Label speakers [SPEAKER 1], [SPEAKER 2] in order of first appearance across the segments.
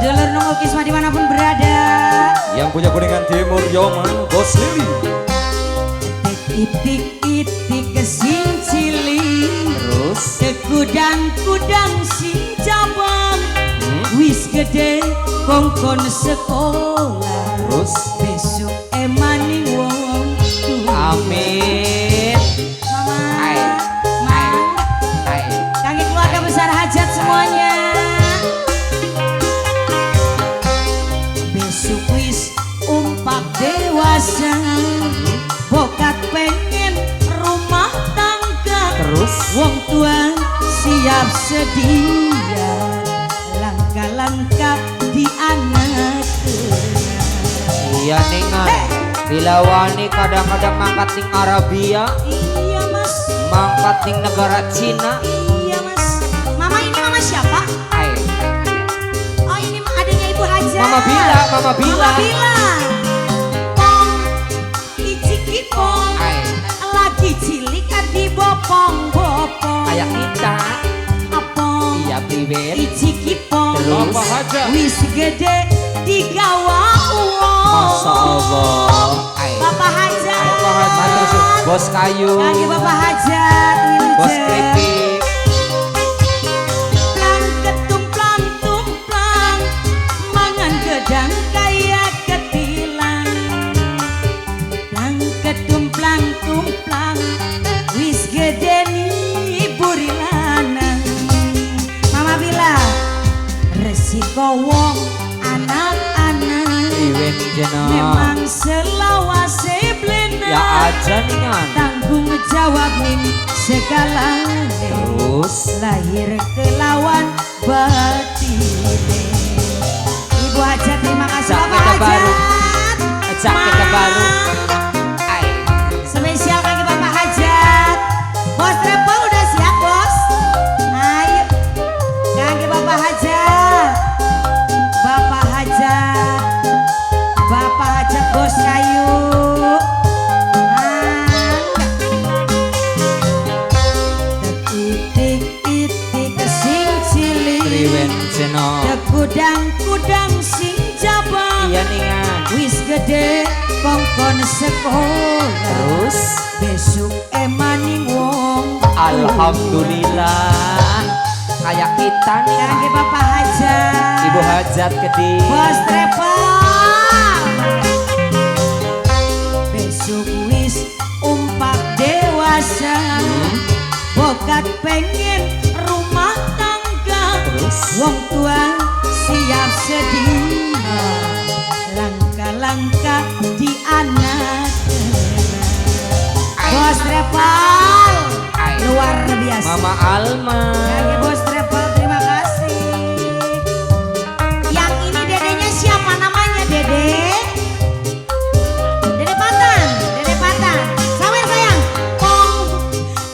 [SPEAKER 1] Sedulur Nunggu Kisma dimanapun berada.
[SPEAKER 2] Yang punya Kuningan Timur Yoma Bos Lili.
[SPEAKER 1] Itik-itik sing cilik.
[SPEAKER 2] Terus
[SPEAKER 1] Sekudang-kudang sing cabang. Wis gede kongkon sekolah.
[SPEAKER 2] Terus
[SPEAKER 1] besok emaning wong tua.
[SPEAKER 3] Amin.
[SPEAKER 1] Mama,
[SPEAKER 3] Ai.
[SPEAKER 1] Ma,
[SPEAKER 3] Ai.
[SPEAKER 1] kangge keluarga besar Hajat semuanya. Besok wis umpak dewasa, bokat pengen rumah tangga.
[SPEAKER 3] Terus
[SPEAKER 1] wong tua siap sedia, langkah-langkah di anak.
[SPEAKER 3] Iya ningan. Bila wani kadang-kadang mangkat ning Arabia,
[SPEAKER 1] Iya mas,
[SPEAKER 3] mangkat ning negara Cina.
[SPEAKER 1] Iya mas. Mama, ini mama siapa?
[SPEAKER 3] Ai.
[SPEAKER 1] Oh, ini adanya Ibu Hajat.
[SPEAKER 3] Mama Bila, Mama Bila.
[SPEAKER 1] Mama Bila. Pong, iciki pong.
[SPEAKER 3] Ai.
[SPEAKER 1] Lagi cilik adi bopong bopong.
[SPEAKER 3] Kayak kita.
[SPEAKER 1] Apong,
[SPEAKER 3] Iya priwen.
[SPEAKER 1] iciki pong.
[SPEAKER 3] Terus
[SPEAKER 2] Bapak Hajat.
[SPEAKER 1] Wis gede digawa uang.
[SPEAKER 3] Masya Allah. Ai.
[SPEAKER 1] Bapak Hajat.
[SPEAKER 3] Bapak Hajat. Bos kayu.
[SPEAKER 1] Kangge Bapak Hajat.
[SPEAKER 3] Bos
[SPEAKER 1] Wilujeng.
[SPEAKER 3] keripik.
[SPEAKER 1] Plang ketumplang tumplang, mangan gedang kaya ketilang. Plang ketumplang tumplang, wis gede nih buri lanang. Mama Bila, resiko wong anak-anak
[SPEAKER 3] Priwen jeno.
[SPEAKER 1] memang selawase blena.
[SPEAKER 3] Ya aja ningan.
[SPEAKER 1] Tanggung jawab ning segala.
[SPEAKER 3] Terus
[SPEAKER 1] lahir kelawan batin. Ibu Hajat terima kasih.
[SPEAKER 3] Cak
[SPEAKER 1] Bapak
[SPEAKER 3] kita baru.
[SPEAKER 1] Hajat.
[SPEAKER 3] Cak kita baru. Ai.
[SPEAKER 1] Spesial kaki Bapak Hajat. Bos Travel udah siap bos? Ayo. Kaki Bapak Hajat. Bapak Hajat. Bapak Hajat bos kayu. Itik-itik sing cilik.
[SPEAKER 3] Priwen jeno.
[SPEAKER 1] Kudang-kudang sing jabang.
[SPEAKER 3] Iya ningan.
[SPEAKER 1] Wis gede kongkon sekolah.
[SPEAKER 3] Terus
[SPEAKER 1] besok emaning wong.
[SPEAKER 3] Alhamdulillah. Kayak kita nih.
[SPEAKER 1] Kangge Bapak Hajat.
[SPEAKER 3] Ibu Hajat gede.
[SPEAKER 1] Bos Travel. Besok wis umpak dewasa. Bokat pengen rumah tangga.
[SPEAKER 3] Terus
[SPEAKER 1] wong tua siap sedia, langkah-langkah di anak. Bos Travel
[SPEAKER 3] Ai.
[SPEAKER 1] luar biasa.
[SPEAKER 3] Mama Alma.
[SPEAKER 1] Kangge Bos Travel terima kasih. Yang ini dedenya siapa namanya dede? Dede Patan, Dede Patan. Sawer sayang. Pong,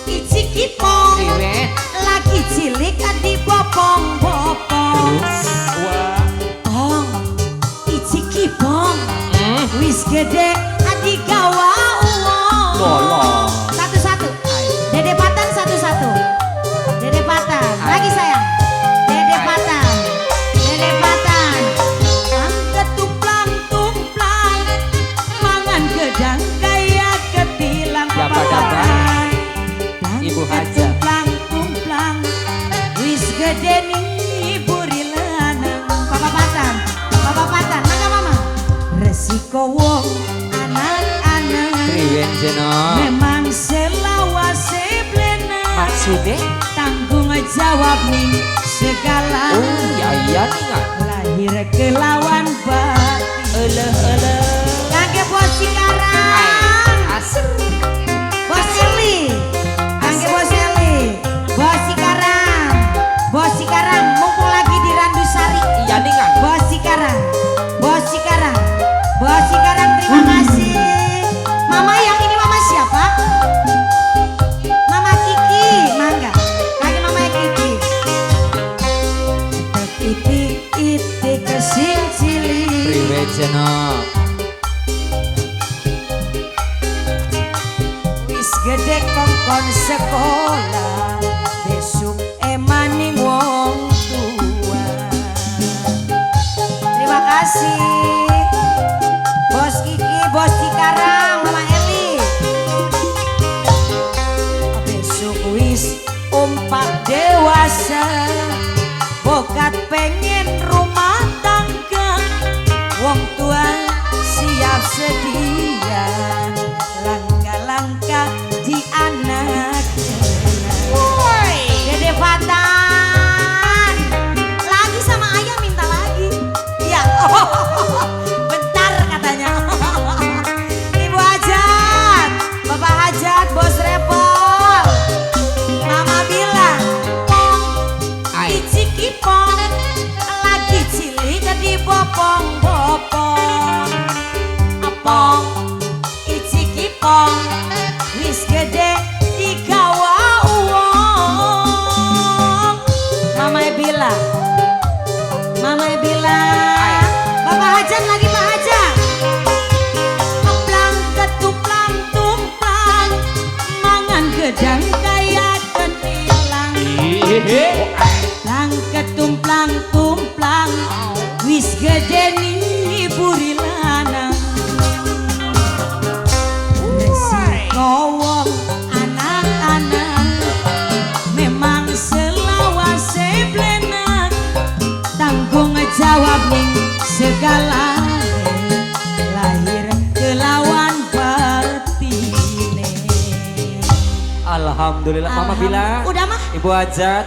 [SPEAKER 1] iciki pong.
[SPEAKER 3] Priwen.
[SPEAKER 1] Lagi cilik adi bopong bopong.
[SPEAKER 3] Terus
[SPEAKER 2] Wah.
[SPEAKER 1] Pong, iciki pong. Wis gede adi gawa uang.
[SPEAKER 3] Lolo.
[SPEAKER 1] Satu-satu.
[SPEAKER 3] Ai.
[SPEAKER 1] Dede Patan satu-satu. Dede Patan.
[SPEAKER 3] Ai.
[SPEAKER 1] Lagi sayang. Dede
[SPEAKER 3] Ai.
[SPEAKER 1] Patan. Dede Patan. Plang ketumplang tumplang, mangan gedang kaya ketilang.
[SPEAKER 3] Ya,
[SPEAKER 1] Bapak
[SPEAKER 3] pada
[SPEAKER 1] Patan. Plang
[SPEAKER 3] Ibu Hajat.
[SPEAKER 1] ketumplang tumplang, wis gede nih buri lanang. Bapak Patan. Bapak Patan. Mangga mama. Resiko wong anak-anak
[SPEAKER 3] Priwen jeno.
[SPEAKER 1] memang selawase blena.
[SPEAKER 3] Maksudnya?
[SPEAKER 1] Tanggung jawab ning segala.
[SPEAKER 3] Oh iya iya ningan.
[SPEAKER 1] Lahir kelawan batin.
[SPEAKER 3] Eleh eleh.
[SPEAKER 1] Kangge bos Cikarang.
[SPEAKER 3] Asik.
[SPEAKER 1] Bos Eli. Kangge bos Eli. Bos Cikarang. Bos Cikarang mumpung lagi di Randusari.
[SPEAKER 3] Iya ningan.
[SPEAKER 1] Bos Cikarang. Bos Cikarang. Bos Cikarang terima kasih. Mama yang ini mama siapa? Mama Kiki, mangga. Kaki mama Kiki. Itik itik sing cilik.
[SPEAKER 3] Priwen jeno.
[SPEAKER 1] Wis gede kongkon sekolah, besok emaning wong tua. Bila. Mama Bila. Bapak Hajan lagi, Pak Hajan. Keplang ketuplang tumplang, mangan gedang kaya ketilang. Lang ketumplang tumplang, wis gede buri lanang. Resiko wong anak-anak memang selawase blenak, tanggung jawab ning segala lahir kelawan batine.
[SPEAKER 2] Alhamdulillah, Mama Bila.
[SPEAKER 1] Udah, Mah.
[SPEAKER 2] Ibu Hajat.